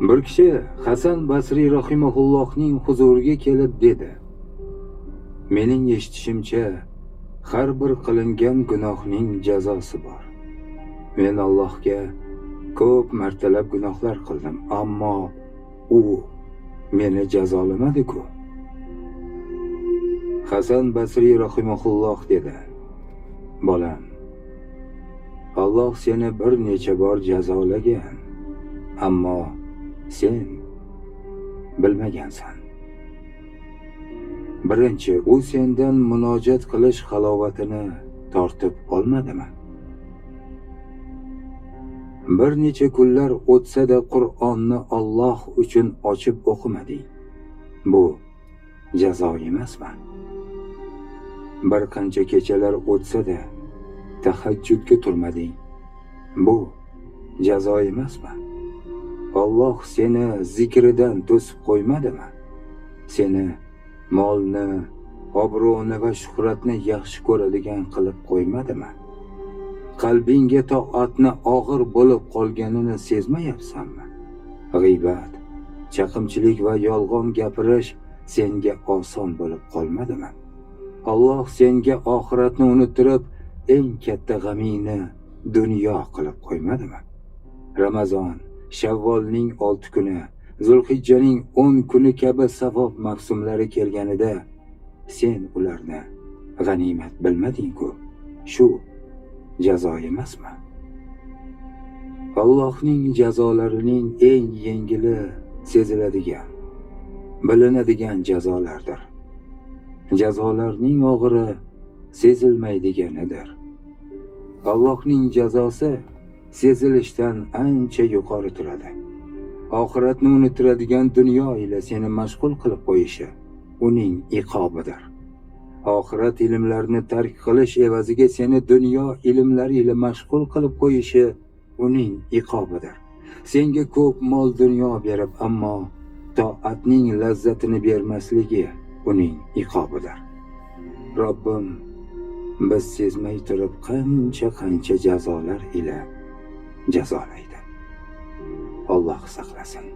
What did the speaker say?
Bir kishi Hasan Basriy rahimahullohning huzuriga kelib dedi: "Mening eshitishimcha, har bir qilingan gunohning jazosi bor. Men Allohga ko'p martalab gunohlar qildim, ammo u meni jazolamadi-ku." Hasan Basriy rahimahulloh dedi: "Bolam, Alloh seni bir necha bor jazolagan, ammo sen bilmagansan. Birinchi, u sendan munojat qilish halovatini tortib olmadimi? Bir necha kunlar o'tsa-da Qur'onni Alloh uchun ochib o'qimading. Bu jazo emasmi? Bir qancha kechalar o'tsa-da tahajjudga turmading. Bu jazo emasmi? Alloh seni zikridan to'sib qo'ymadimi? Seni molni, obro'ni va shuhratni yaxshi ko'radigan qilib qo'ymadimi? Qalbingga toatni og'ir bo'lib qolganini sezmayapsanmi? G'iybat, chaqimchilik va yolg'on gapirish senga oson bo'lib qolmadimi? Alloh senga oxiratni unuttirib, eng katta g'amingni dunyo qilib qo'ymadimi? Ramazon, Shavvolning 6 kuni, Zulhijjaning 10 kuni kabi savob mavsumlari kelganida sen ularni g'animat bilmading-ku. Shu jazo emasmi? Allohning jazolarining eng yengili seziladigan, bilinadigan jazolardir. Jazolarning og'iri sezilmaydiganidir. Allohning jazosi sezilishdan ancha yuqori turadi. Oxiratni unuttiradigan dunyo ila seni mashg'ul qilib qo'yishi uning iqobidir. Oxirat ilmlarini tark qilish evaziga seni dunyo ilmlari ila mashg'ul qilib qo'yishi uning iqobidir. Senga ko'p mol dunyo berib, ammo toatning lazzatini bermasligi uning iqobidir. Robbim biz sezmay turib qancha-qancha jazolar ila jazolaydi. Alloh saqlasin.